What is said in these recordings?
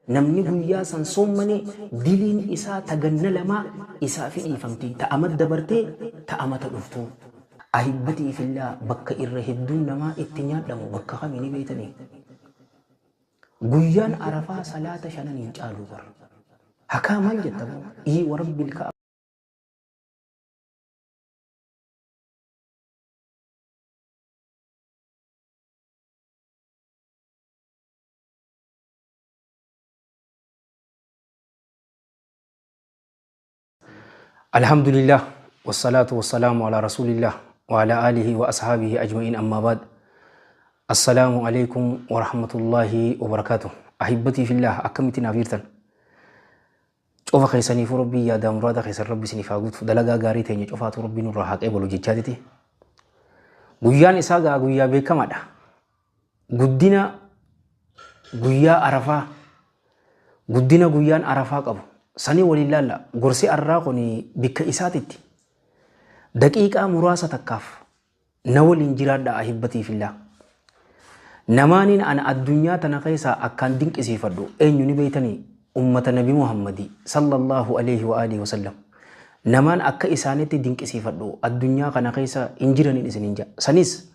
Namni guyyaa san soommane diliin isaa ta ganna lamaa isaafi dhiifamti, ta amat dabartee ta amata dhuftuu. Ahibbatii fillah, bakka irra hedduun namaa itti nyaadhamu bakka kami ni beeytanii? Guyyaan Arafaa salaata shanan hin caalu bar. Hakaa maal jetta moo? Ii wa rabbil ka'aba. Alhamdulillah wassalatu wassalamu ala rasulillah wa ala alihi wa ashabihi ajma'in, amma ba'd. Assalaamu alaikum wa rahmatullahi wa barakatuh. Ahibbatii fillah, akkamitti naaf jirtan? Cufa keessaniifuu rabbii yaadaa muraada keessan rabbi isiniif haa guutu. Dalagaa gaarii teenya cufaatu rabbi nurraa haa qeebalu jechaatiti. Guyyaan isaa gaa guyyaa beekamaadha. Guddina guyyaa Arafaa, guddina guyyaan Arafaa qabu sanii waliin laalla. Gorsi arraa kun bikka isaatitti daqiiqaa muraasa takkaaf na waliin jiraadha. Ahibbatii fillah, namaaniin ana addunyaa tana keessaa akkaan dinqisiifadhu eenyu ni beeytanii? Ummata Nabi Muhammadi sallallahu alaihi wa alihi wasallam. Namaan akka isaanitti dinqisiifadhu addunyaa kana keessa hin jiraniin isinin ja'a. Sanis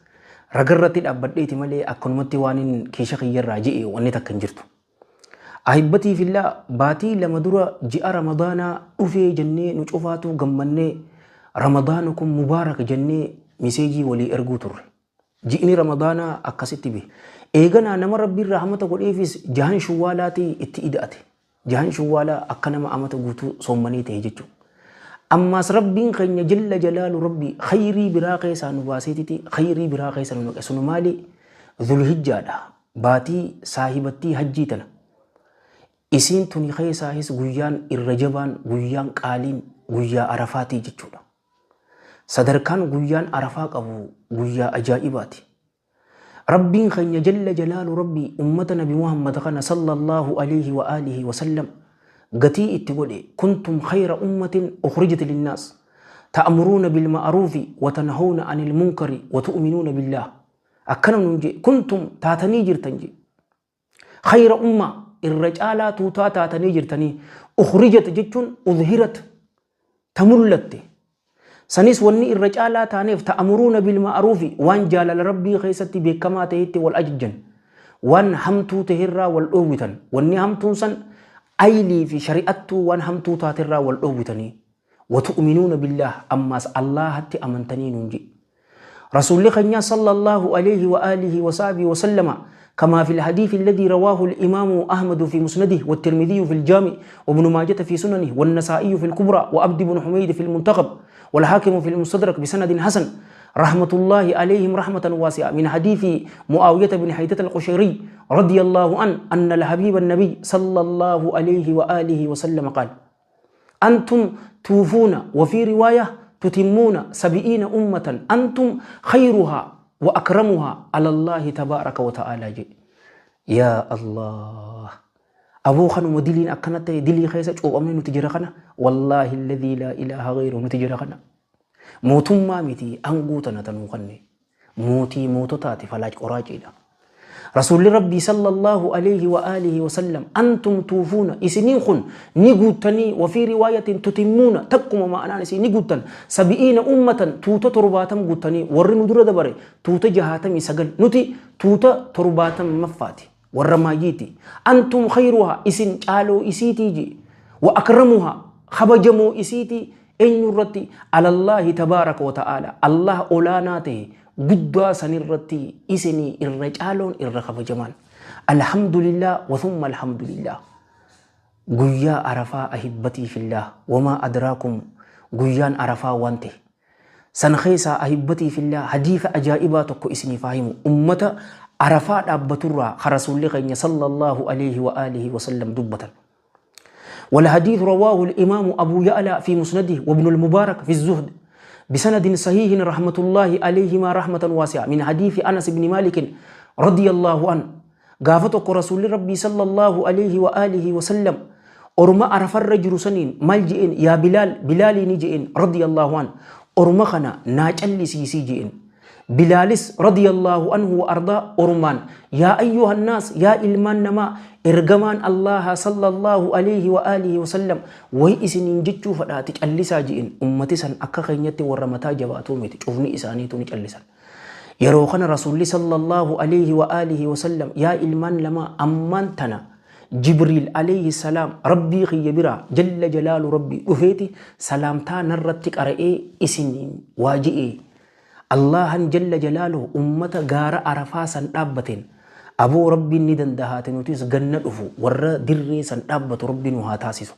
ragarratti dhaabbadheeti malee akkanumatti waan kiisha kiyyarraa je'e wanni takka hin jirtu. Ahibbatii fillah, baatii 2 dura ji'a Ramadaanaa dhufee jennee nu cufaatu gammannee, Ramadaanukum mubaarak jennee miseejii walii erguu turre. Ji'ni Ramadaanaa akkasitti bahe. Eeganaa nama Rabbiin rahmata godheefis jahan Shuwwaalaatii itti ida'ate. Jahan Shuwwaalaa akka nama amata guutuu soommanii ta'e jechuudha. Ammaas Rabbiin keenya jalla jalaalu Rabbi khayrii biraa keessaa nu baaseetiti khayrii biraa keessa nu naqe. Sunu maali? Zulhijjaadha. Baatii saahibattii hajjii tana. Isiin tuni keessaahis guyyaan irra jabaan, guyyaan qaaliin guyyaa Arafaatii jechuudha. Sadarkaan guyyaan Arafaa qabu guyyaa ajaa'ibaati. Rabbiin keenya jalla jalaalu Rabbi ummata Nabi Muhammad kana sallallahu alaihi wa alihi wa sallam gatii itti godhe, kuntum khayra ummatin ukhrijat linnaas ta'muruuna bil ma'ruufi wa tanhawna anil munkari wa tu'minuuna billah. Akkana nuun jee, kuntum taatanii jirtan jee, khayra umma, irra caalaa tuutaa taatanii jirtanii. Ukhrijat jechuun udhirat, ta mullatte. Sanis wanni irra caalaa taaneef ta'amuruuna bil ma'ruufi, waan jaalala Rabbii keessatti beekamaa ta'etti wal ajajjan, waan hamtuu ta'erraa wal dhoowwitan, wanni hamtuun san aylii fi shari'attuu waan hamtuu taaterraa wal dhoowwitanii, wa tu'minuuna billaah, ammaas Allaahatti amantanii nuun jedhe Rasuulli keenya sallallahu alayhi wa alihi wa sahbihi wa sallama, كما في الحديث الذي رواه الإمام أحمد في مسنده والترمذي في الجامع وابن ماجة في سننه والنسائي في الكبرى وعبد بن حميد في المنتخب والحاكم في المستدرك بسند حسن رحمة الله عليهم رحمة واسعة، من حديث معاوية بن حيدة القشيري رضي الله عنه أن الحبيب النبي صلى الله عليه وآله وسلم قال: أنتم توفون، وفي رواية تتمون، 70 أمة، أنتم خيرها وأكرمها على الله تبارك وتعالى. جي يا الله أبو خنو دلين أكنت دلي خيسة أمني نتجرى والله الذي لا إله غيره نتجرى mootummaa miti, anguu tana tanuu kanne mootii moototaati falaaj qoraaciidha. Rasuulli Rabbii sallallahu alayhi wa alihi wa sallam, antum tuufuuna, isiniin kun ni guuttanii, wa fi riwaayatin tutimmuuna, takkuma ma'anaan isin ni guuttan, 70 ummatan, tuuta 70 guuttanii. Warri nu dura dabare tuuta 69, nuti tuuta 70ffaati, warra maayyiiti. Antum khayruhaa, isin caaloo isiitii ji, wa akramuhaa, kabajamoo isiitii. Eenyu irratti? Alallaahi tabaaraka wa ta'aala, Allah olaanaa ta'e guddaa sanirratti isinii irra caaloon, irra kabajamaan. Alhamdulillah wa thumma alhamdulillah. Guyyaa Arafaa, ahibbatii fillah, wamaa adraakum guyyaan Arafaa waan ta'e san keessaa, ahibbatii fillah, hadiisa ajaa'ibaa tokko isiniif haa himu, ummata Arafaa dhaabbaturraa ka Rasuulli keenya sallallahu alaihi wa alihi wa sallam dubbatan. والحديث رواه الإمام أبو يعلى في مسنده وابن المبارك في الزهد بسند صحيح رحمة الله عليهما رحمة واسعة، من حديث أنس بن مالك رضي الله عنه. قافتك رسول ربي صلى الله عليه وآله وسلم orma Arafarra jiru saniin maal je'een? Yaa Bilaal, Bilaalii ni je'een, radiyallahu an, orma kana naa callisiisii je'een. Bilaalis radiyallahu anhu wa ardaa ormaan, yaa ayyuhan naas, yaa ilmaan namaa, ergamaan Allaha sallallahu alayhi wa alihi wa sallam way isiniin jechuu fadhaati callisaa ji'in. Ummati san akka keenyatti warra mataa jabaatuu miti, cufni isaaniitu ni callisan. Yeroo kana Rasuulli sallallahu alayhi wa alihi wa sallam, yaa ilmaan lamaa, ammaan tana Jibriil alayhi salaam Rabbii kiyya biraa jalla jalaalu Rabbii dhufeeti salaamtaa narratti qara'ee isiniin waa je'ee. Allahan jalla jalaaluhu ummata gaara Arafaa san dhaabbateen, aboo Rabbiin ni dandahaate, nutis ganna dhufu warra dirree san dhaabbatu Rabbi nu haa taasisu.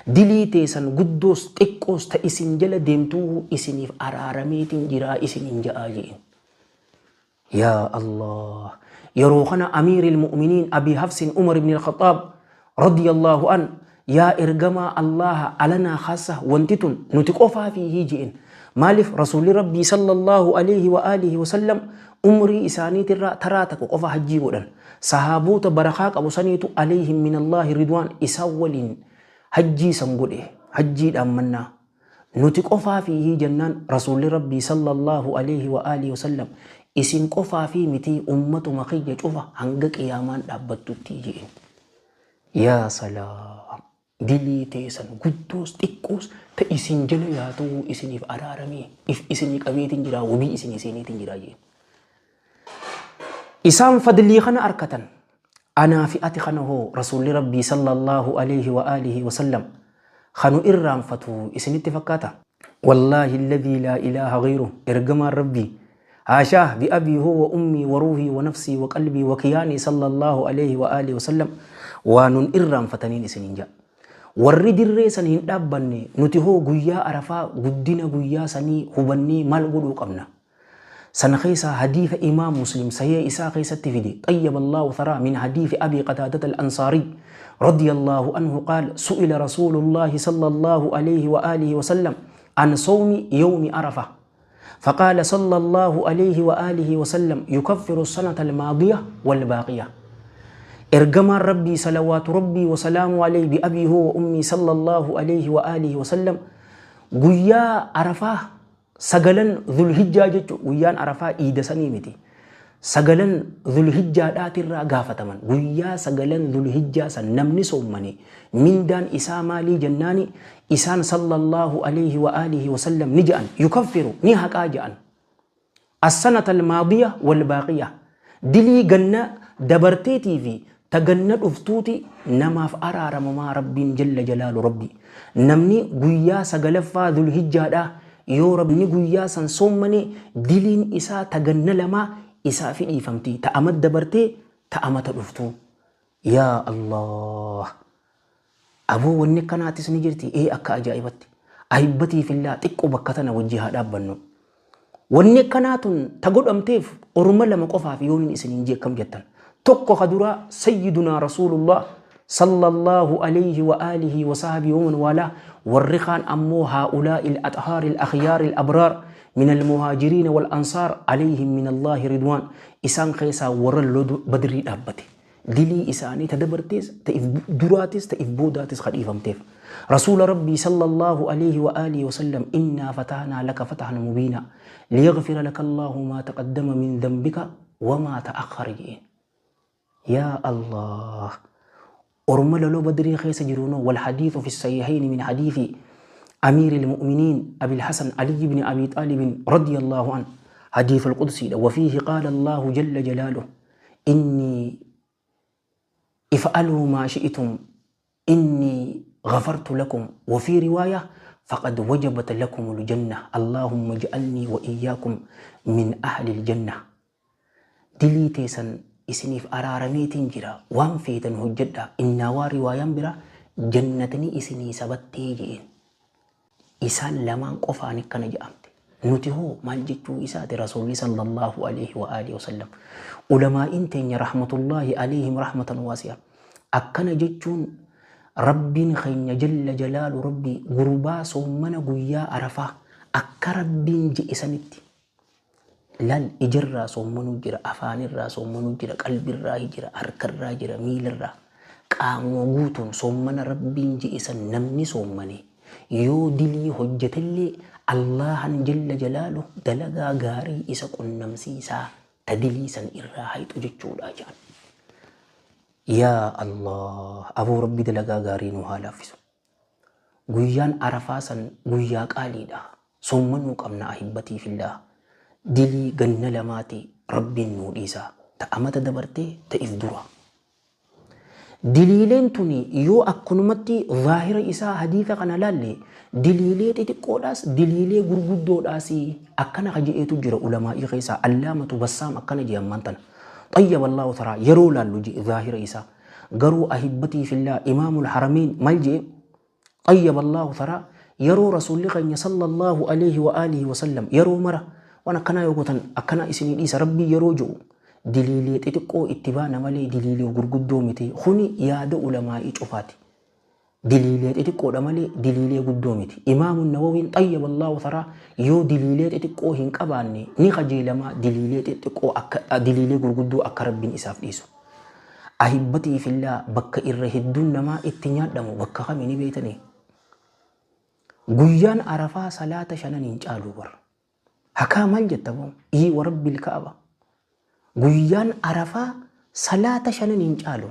Dilii teessan guddoos xiqqoos ta isin jala deemtuu isiniif araarameetiin jiraa isiniin ja'aa je'in. Yaa Allah, yeroo kana Amiiril Mu'miniin Abi Hafsin Umar ibn al-Khattaab radiyallahu an, yaa ergamaa Allaha, alanaa khaassa, wanti tun nuti qofaa fiihii je'in. Maaliif? Rasuulli Rabbii sallallahu alayhi wa alihi wa sallam umrii isaaniitirraa taraa takka qofa hajjii godhan. Sahaaboota barakaa qabu saniitu, alayhim minallahi ridwaan, isaan waliin hajjii san godhe, hajjiidhaan mannaa. Nuti qofaa fiihii jennaan, Rasuulli Rabbii sallallahu alayhi wa alihi wa sallam, isin qofaa fi mitii, ummatuma kiyya cufa hanga qiyaamaan dhaabbattutti je'in. Yaa salaam, dilii teessan guddoos xiqqoos ta isin jala yaatuu isiniif araaramee if isinii qabeetiin jiraa, wabii isinii seeniitiin jiraa je'in. Isaan fadlii kana arkatan. Anaa fi ati kana hoo, Rasuulli Rabbii sallallahu alayhi wa alihi wa sallam kanu irraanfatu isinitti fakkaata? Wallaahi alladhii laa ilaaha ghayruh, ergamaan Rabbii, haashaah bi abii huwa ummii wa ruuhii wa nafsii wa qalbii wa kiyaanii sallallahu alayhi wa alihi wa sallam, waa nun irraanfataniin isiniin ja'a. Warri dirree san hin dhaabbanne, nuti hoo guyyaa Arafaa guddina guyyaa sanii hubannee maal godhuu qabna? San keessaa hadiisa Imaam Muslim sahiha isaa keessatti fide, xayyaba Allahu tharaa, min hadiisi Abi Qataadata al-Ansaari radiyallahu anhu qaal, su'ila Rasuulullahi sallallahu alayhi wa alihi wa sallam an sawmi yawmi Arafa. فقال صلى الله عليه وآله وسلم: يكفر السنة الماضية والباقية. إرجما ربي صلوات ربي وسلامه عليه بأبي هو وأمي صلى الله عليه وآله وسلم guyyaa Arafaa sagalan Dhulhijjaa jechuun, guyyaan Arafaa iida sanii miti. Sagalan Dhulhijjaadhaatirraa gaafataman. Guyyaa sagalan Dhulhijjaa san namni soommane mindaan isaa maalii jennaani, isaan sallallahu alayhi wa alihi wa sallam ni ja'an, yukaffiru, ni haqaa ja'an. As-sanata al-maadiya wal baaqiya, dilii ganna dabarteetii fi ta ganna dhuftuuti namaaf araaramamaa Rabbiin jalla jalaalu Rabbi. Namni guyyaa sagalaffaa Dhulhijjaadhaa yoo rabni guyyaa san soommane, diliin isaa ta ganna lamaa isaa fi dhiifamti, ta amat dabartee, ta amata dhuftuu. Yaa Allah! Aboo, wanni akkanaatis ni jirti ee, akka ajaa'ibatti. Ahibbatii fillaa, xiqqoo bakka tana wajji haa dhaabbannu. Wanni akkanaa tun ta godhamteef orma lama qofaaf yooniin isiniin jee akkam jettan? Tokko ka duraa Sayyidunaa Rasuulullah sallallahu alayhi wa alihi wa sahbihi wa man waalaa, warri kaan ammoo haa'ulaa'i al-athaari al-akhyaari al-abraar min al-muhaajiriina wal ansaar, alayhim min Allaahi ridwaan, isaan keessaa warra lola Badrii dhaabbate. Dilii isaanii ta dabartees, ta if duraatis, ta if boodaatis ka dhiifamteef. Rasuula Rabbii sallallahu alayhi wa alihi wa sallam, innaa fatahnaa laka fatahan mubiinaa liyaghfira laka Allahu maa taqaddama min dhanbika wamaa ta'akhkhara je'een. Yaa Allah! Orma loloo Badrii keessa jiruunoo, wal hadiithu fi sahihayni min hadiithi Amiiril Mu'miniin Abil Hasan Ali ibn Abi Xaalib radiyallahu an, hadiithul qudsiidha. Wafiihi qaala Allahu jalla jalaaluhu: inni if'aluu maa shi'tum, inni ghafartu lakum, wa fi riwaaya faqad wajabat lakumul janna, Allahumma ij'alnii wa iyyakum min ahlil janna. Dilii teessan isiniif araarameetiin jira, waan feetan hojjedhaa, innaa waa riwaayaan biraa jannatni isinii sabattee je'een. Isaan lamaan qofaan akkana jedhamte. Nuti hoo maal jechuu isaati Rasuulli sallallahu alaihi wa alihi wasallam? Ulamaa'iin teenya rahmatullahi alaihim rahmatan waasi'a. Akkana jechuun, Rabbiin keenya jalla jalaalu Rabbii gurbaa soommana guyyaa Arafaa akka Rabbiin je'e sanitti lal ijarraa soommanuu jira, afaanirraa soommanuu jira, qalbirraa jira, harkarraa jira, miilarraa, qaamuma guutuun soommana Rabbiin je'e san namni soommane yoo dilii hojjetellee Allahan jalla jalaalu dalagaa gaarii isa qunnamsiisaa tadilii san irraa hayxu jechuudha jedhan. Yaa Allah, aboo Rabbi dalagaa gaarii nu haa laaffisu. Guyyaan Arafaa san guyyaa qaaliidha. Soommanuu qabna ahibbatii fillah. Dilii ganna lamaati Rabbiin nuu dhiisa. Ta amata dabartee ta if dura. Diliileen tuni yoo akkanumatti zaahira isaa hadiisa kana laalle, diliilee xixiqqoodhaas diliilee gurguddoodhaas akkana ka je'eetu jira ulamaa'ii keessaa. Allaamatu Bassaam akkana je'e ammaan tana. Xayyaba Allahu taraa yeroo laallu je'e zaahira isaa. Garuu ahibbatii fillaa, imaamul haramiin maal je'e? Xayyaba Allahu taraa, yeroo rasuulli keenya sallallahu alaihi wa alihi wa sallam yeroo mara waan akkanaa yoo gootan akkanaa isinii dhiisa Rabbii yeroo je'u, diliilee xixiqqoo itti baana malee diliilee gurguddoo miti. Kuni yaada ulamaa'ii cufaati. Diliilee xixiqqoodha malee diliilee guddoo miti. Imaamu Nawawiin xayyaba Allahu taraa yoo diliilee xixiqqoo hin qabaanne ni kajeelamaa diliilee xixiqqoo akka diliilee gurguddoo akka Rabbiin isaaf dhiisu. Ahibbatii fillaa, bakka irra hedduun namaa itti nyaadhamu bakka kami ni beektanii? Guyyaan Arafaa salaata shanan hin caalu bar. Hakaa maal jetta boo? Ii wa Rabbil Ka'aba. Guyyaan Arafaa salaata shanan hin caalu.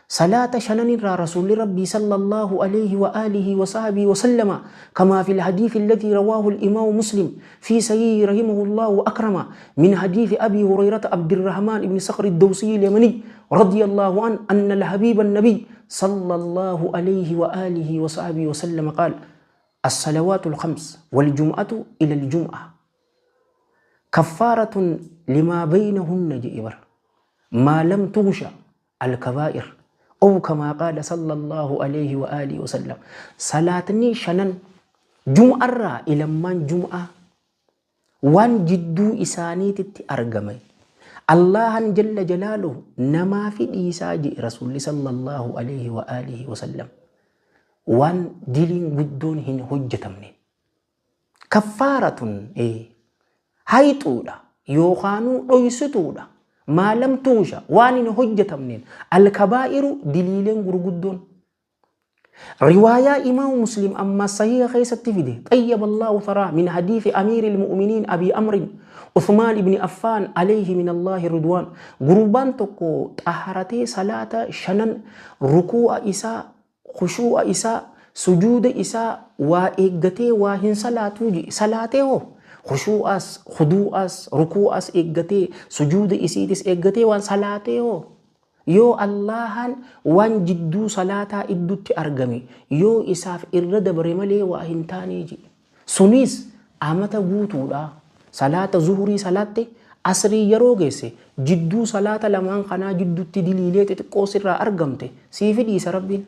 Salaata shanan irraa Rasuulli Rabbii sallallahu alayhi wa alihi wa sahbihi wa sallama, kama fil hadithi alladhi rawahu al-imam Muslim fi sahihi rahimahullah wa akrama min hadithi Abi Hurairata Abdurrahman ibn Sakhr ad-Dawsi al-Yamani radiyallahu an anna al-habib an-nabi sallallahu alayhi wa alihi wa sahbihi wa sallama qala: as-salawatu al-khams wal jum'atu ila al-jum'ah kaffaratun lima baynahunna je'e bar, ma lam tughsha al-kabaa'ir, aw kama qaala sallallahu alayhi wa alihi wa sallam. Salaatni shanan jum'arraa ilammaan jum'aa waan jidduu isaaniititti argame Allahan jalla jalaaluhu namaa fi dhiisaa je'e rasuulli sallallahu alayhi wa alihi wa sallam, waan diliin guddoon hin hojjetamne. Kaffaaratun hayxuudha yookaanuu dhoysituudha, maa lam tughsha, waan hin hojjetamneen, alkabaa'iru, diliileen gurguddoon. Riwaayaa Imaamu Muslim amma sahiha keessatti fide xayyaba Allahu tharaa min hadiisi amiiri almu'miniin Abi Amrin Uthmaan ibn Affaan alayhi min Allahi ridwaan, gurbaan tokko xaharatee salaata shanan rukuu'a isaa, khushuu'a isaa, sujuuda isaa waa eeggatee waa hin salaatuu jedhe. Salaatee hoo khushuu'as, khuduu'as, rukuu'as eeggatee, sujuuda isiitis eeggatee waan salaatee hoo, yoo Allahan waan jidduu salaataa iddutti argame yoo isaaf irra dabre malee waa hin taanee jedhe. Sunis amata guutuudha. Salaata zuhurii salaatte, asrii yeroo geesse, jidduu salaata lamaan kanaa jiddutti diliilee xixiqqoo sirraa argamte siifi dhiisa Rabbiin.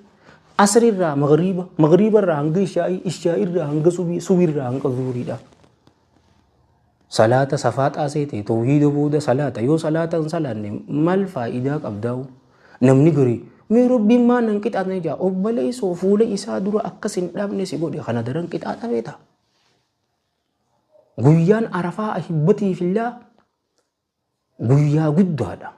Asriirraa magriiba, magriibarraa hanga ishaa'ii, ishaa'iirraa hanga subii, subiirraa hanga zuhuriidha. Salaata safaaxaa seete tawhiida booda salaata yoo salaata hin salaanne maal faayidaa qabdaa'u? Namni garii mee Rabbiin maa nan qixaaxne jaa. Obboleessoo, fuula isaa dura akkas hin dhaabne si godhe, kana daran qixaaxa beeta. Guyyaan Arafaa ahibbatii fillaa guyyaa guddaadha.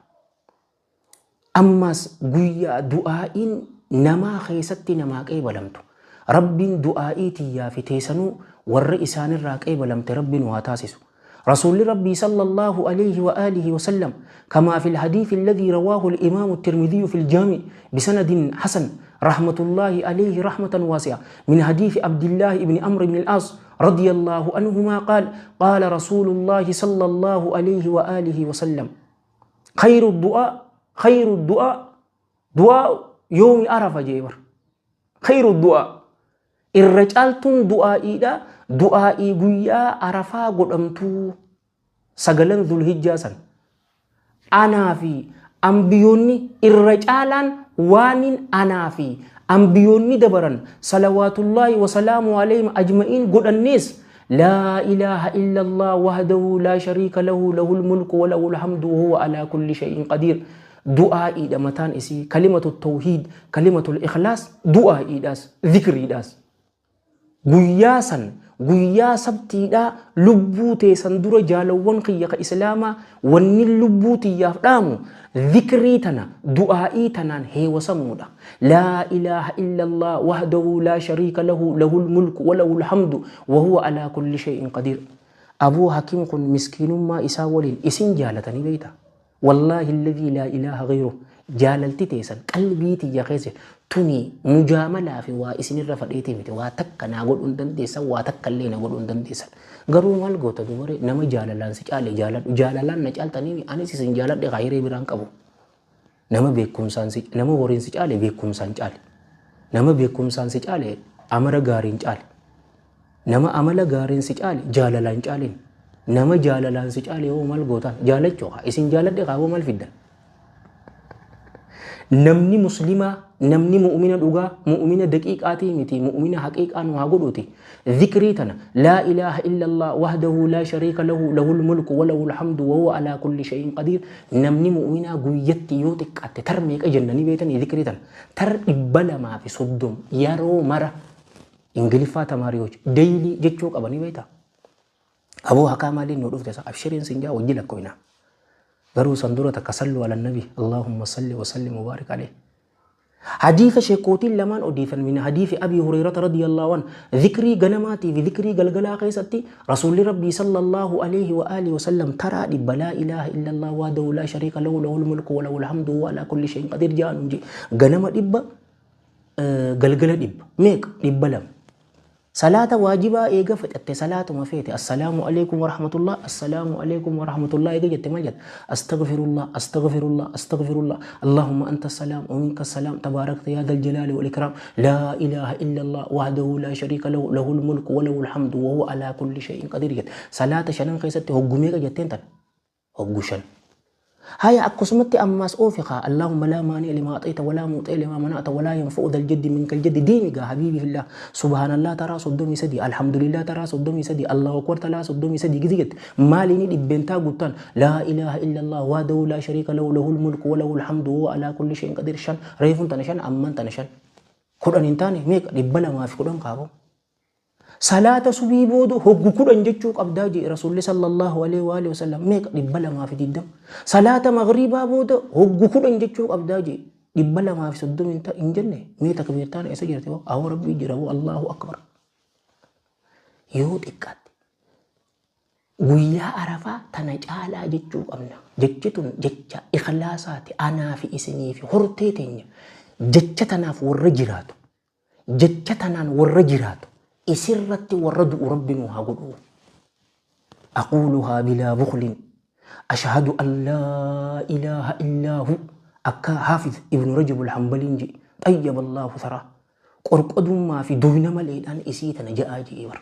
Ammas guyyaa du'aa'iin namaa keessatti namaa qeebalamtu. Rabbiin du'aa'ii tiyyaa fi teessanuu warra isaanirraa qeebalamte Rabbi nu haa taasisu. Rasuulli Rabbii sallallahu alayhi wa alihi wa sallam, kama fil hadithi alladhi rawahu al-imam at-Tirmidhi fi al-Jami bisanadin hasan rahmatullahi alayhi rahmatan wasi'a min hadithi Abdullah ibn Amr ibn al-As radiyallahu anhuma qala: qala Rasulullah sallallahu alayhi wa alihi wa sallam, khayru du'a, khayru du'a du'a yawmi Arafa jee bar. Khayru du'a, irra caaltuun du'aa'iidha, du'aa'ii guyyaa Arafaa godhamtuu sagalan Zulhijjaa san. Anaa fi ambiyoonni irra caalaan waanin anaa fi ambiyoonni dabaran salawaatullaahi wasalaamu alayhim ajma'iin godhannees laa ilaaha illallah wahdahu laa shariika lahu, lahul mulku wa lahul hamdu wa huwa alaa kulli shay'in qadiir. Du'aa'iidha mataan isii, kalimatu tawhiid, kalimatu ikhlaas, du'aa'iidhaas, zikriidhaas. Guyyaa san Guyyaa sabtiidhaa lubbuu teessan dura jaalawwan kiyya ka islaamaa wanni lubbuu tiyyaaf dhaamu dhikrii tana du'aa'ii tanaan heewasamuudha. Laa ilaaha illallah wahdahu laa shariika lahu lahul mulku wa lahul hamdu wa huwa alaa kulli shay'in qadiir. Abuu Hakiim kun miskiinummaa isaa waliin isin jaalatanii beeyta. Wallaahi alladhii laa ilaaha ghayruh jaalalti teessan qalbii tiyya keessa tuni mujaamalaa fi waa isinirra fadheetii miti, waa takka naa godhuu hin dandeessan, waa takka illee na godhuu hin dandeessan. Garuu maal goota dubaree, nama jaalalaan si caale jaaladhu, jaalalaan na caaltanii anis isin jaaladhe kaayiree biraan qabu. Nama beekumsaan si, nama horiin si caale beekumsaan caale, nama beekumsaan si caale amala gaariin caale, nama amala gaariin si caale jaalalaan caaleen, nama jaalalaan si caale yoo maal gootaan jaalachuu haa isin jaaladhe haa maal fiddan. Namni muslimaa, namni mu'mina dhugaa, mu'mina daqiiqaatii miti, mu'mina haqiiqaa nu haa godhuuti. Dhikrii tana laa ilaaha illallah wahdahu laa shariika lahu lahul mulku wa lahul hamdu wa huwa alaa kulli shay'in qadiir. Namni mu'minaa guyyatti yoo xiqqaatte tar meeqa jennanii beetanii dhikrii tana tar 230 yeroo mara Ingiliffaa tamaariyoch daily jechuu qabanii beektaa. Aboo hakaa maaliin nu dhufte sa abshiriin sin jaa wajji lakkoyna. Garuu san dura takka sallu ala nabi Allahumma salli wa sallim wa barik alayhi. Hadiisa sheekootiin lamaan odeessan min hadiisi Abii Hurayrata radiyallahu an zikrii ganamaatii fi zikrii galgalaa keessatti rasuulli Rabbii sallallahu alayhi wa alihi wa sallam taraa dhibba laa ilaaha illallah wahdahu laa shariika lahu lahul mulku wa lahul hamdu wa ala kulli shay'in qadiir ja'an je ganama dhibba galgala dhibba meeqa 200. Salaata waajibaa eega fixatte salaatuma feete assalaamu alaikum warahmatullah assalaamu alaikum warahmatullah eega jette maal jette astaghfirullah astaghfirullah astaghfirullah allahumma anta salaam wa minka salaam tabaarakta yaa dhal jalaali wal ikraam laa ilaaha illallah wahdahu laa shariika lahu lahul mulku wa lahul hamdu wa huwa alaa kulli shay'in qadiir jette. Salaata shanan keessatti hoggu meeqa jetteen tan? Hoggu shan. Haya akkasumatti ammaas oofi kaa Allahumma laa maani'a limaa axayta walaa mu'xiya limaa mana'ta walaa yanfa'u dhal jaddi minkal jaddi deemi gaa habiibi fillah subhaanallah taraa 33 alhamdulillah taraa 33 Allahu akbar taraa 33 gizi jette maaliini dhibbentaa guuttaan laa ilaaha illallah wahdahu laa shariika lahu lahul mulku wa lahul hamdu wa huwa alaa kulli shay'in qadiir shan reefuun tana shan amman tana shan kudhan hin taane meeqa 210 kaaboo. Salaata subii booda hoggu 10 jechuu qabdaa jee Rasuulli sallallahu alaihi wa alihi wasallam meeqa 220. Salaata maghriibaa booda hoggu 10 jechuu qabdaa jee 230 hin jenne mee takbiirtaan eessa jirti hoo awoo rabbii jira hoo Allahu akbar. Yoo xiqqaatte guyyaa Arafaa tana caalaa jechuu qabna. Jechi tun jecha ikhlaasaati anaa fi isinii fi hortee teenya jecha tanaaf warra jiraatu. Jecha tanaan warra jiraatu isirratti warra du'u Rabbi nu haa godhu. Aquuluhaa bilaa buklin ashhadu an laa ilaaha illaa hu akka Haafiz Ibnu Rajab al-Hambaliin jedhe xayyaba Allahu tharaa qorqodummaa fi duyna maleedhaan isii tana ja'aa je'e bar.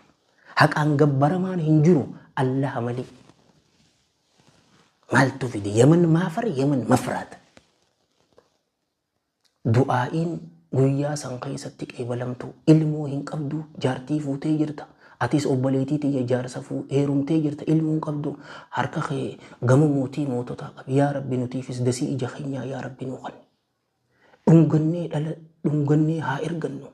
Haqaan gabbaramaan hin jiru Allaha malee. Maaltu fide Yaman maafar Yaman mafraat. Du'aa'iin guyyaa san keessatti qeebalamtu. Ilmoo hin qabdu, jaartii fuutee jirta. Atis obboleettii tiyya jaarsa heerumtee jirta, ilmoo hin qabdu. Harka kee gama mootii moototaa qabi. Yaa Rabbi nutiifis dasii ija keenyaa yaa Rabbi nuu kanni. Dhungannee dhala dhungannee haa ergannu.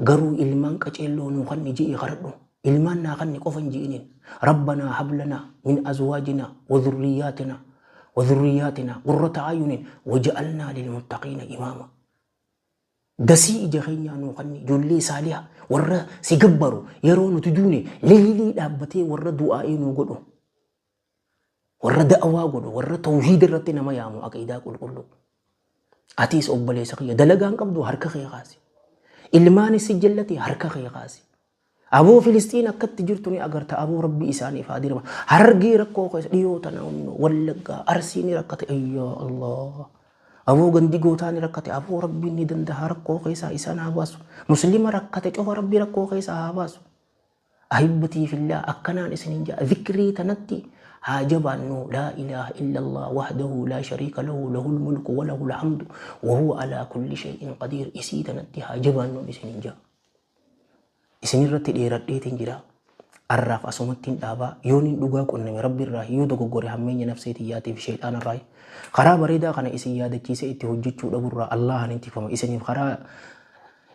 Garuu ilmaan qaceelloo nuu kanni ji'i kadhadhu. Ilmaan naa kanni qofa hin ji'iniin. Rabbanaa hablanaa min azwaajinaa wa dhurriyyaatinaa wa dhurriyyaatinaa qurrata ayunin waja'alnaa lilmuttaqiina imaama. Dasii ija keenyaa nuu kanni ijoollee saaliha warra si gabbaru yeroo nuti duune leeylii dhaabbatee warra du'aa'ii nuu godhu warra da'awaa godhu warra tawhiida irratti nama yaamu aqiidaa qulqulluu. Atiis obboleessa kiyya dalagaan qabdu harka kee kaasi. Ilmaanis si jallate harka kee kaasi. Aboo Filisxiin akkatti jirtu ni agarta aboo rabbi isaaniif haa dirma. Harargee rakkoo keessa dhiyoo tana hunno Wallaggaa Arsii ni rakkate ayyaa Allah. Aboo gandi gootaa ni rakkate aboo rabbiin ni danda'a rakkoo keessaa isaan haa baasu. Muslima rakkate cufa rabbi rakkoo keessaa haa baasu. Ahibbatii fillah akkanaan isinin ja'a zikrii tanatti haa jabaannu laa ilaaha illallah wahdahu laa shariika lahu lahul mulku wa lahul hamdu wa huwa alaa kulli shay'in qadiir isii tanatti haa jabaannu isinin ja'a. Isinirratti dheeradheetiin jira. Arraaf asumattiin dhaabaa. Yooniin dhugaa qunname Rabbi irraa yoo dogoggore hammeenya nafsee tiyyaatii fi shayxaana irraa. Karaa bareedaa kana isin yaadachiisee itti hojjechuu dhaburraa Allahan hin tikfama. Isiniif karaa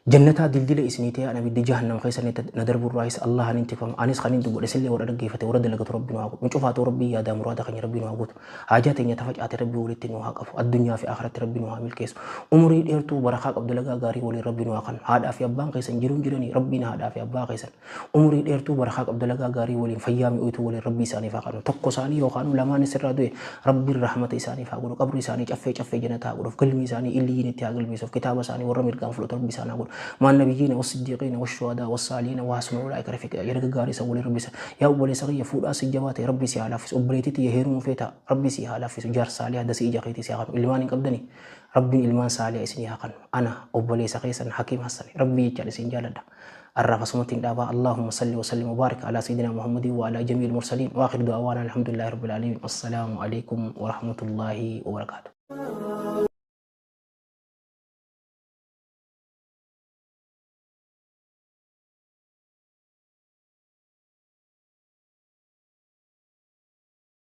Jannataa dildila isinii ta'e, an abidda jahannam keessa na darburraayis Allahan hin tikfama. Anis kan hin dubbadhe, isillee warra dhaggeeffate warra dalagatu Rabbi nu haa godhu. Nu cufaatu Rabbii yaadaa muraada keenya Rabbi nu haa guutu. Haajaa teenya ta facaate Rabbi walitti nu haa qabu. Addunyaa fi akhiratti Rabbi nu haa milkeessu. Umurii dheertuu barakaa qabdu dalagaa gaarii waliin Rabbi nu haa kennu. Haadhaa fi abbaan keessan jiruun jiranii, Rabbiin haadhaa fi abbaa keessan umurii dheertuu barakaa qabdu dalagaa gaarii waliin, fayyaa mi'ooytuu waliin Rabbi isaaniif haa kennu. Tokko isaanii yookaan lamaan isirraa du'e, Rabbiin rahmata isaaniif haa godhu. Qabri isaanii caffee caffee jannata haa godhuuf. Galmi isaanii illiyyiin itti haa galmeessuuf. Kitaaba isaanii warra mirgaan fudhatu Rabbi isaan haa godhu. مع النبيين والصديقين والشهداء والصالحين وحسن أولئك رفيقا. Yerga gaarii isa waliin Rabbi isa. Yaa obboleessa kiyya fuudhaa si jabaate, Rabbi si haa laaffisu. Obboleettii tiyya heerumuu feeta, Rabbi si haa laaffisu. Jaarsa saalihaa dasii ija keetii si haa kennu. Ilmaan hin qabdani, Rabbiin ilmaan saalihaa isinii haa kennu. Ana obboleessa keessan Hakiim Hassan, Rabbii jechaan isin jaaladha. Arraaf asumatti hin dhaabaa. اللهم صل وسلم وبارك على سيدنا محمد وعلى جميع المرسلين وآخر دعوانا الحمد لله رب العالمين. والسلام عليكم ورحمة الله وبركاته.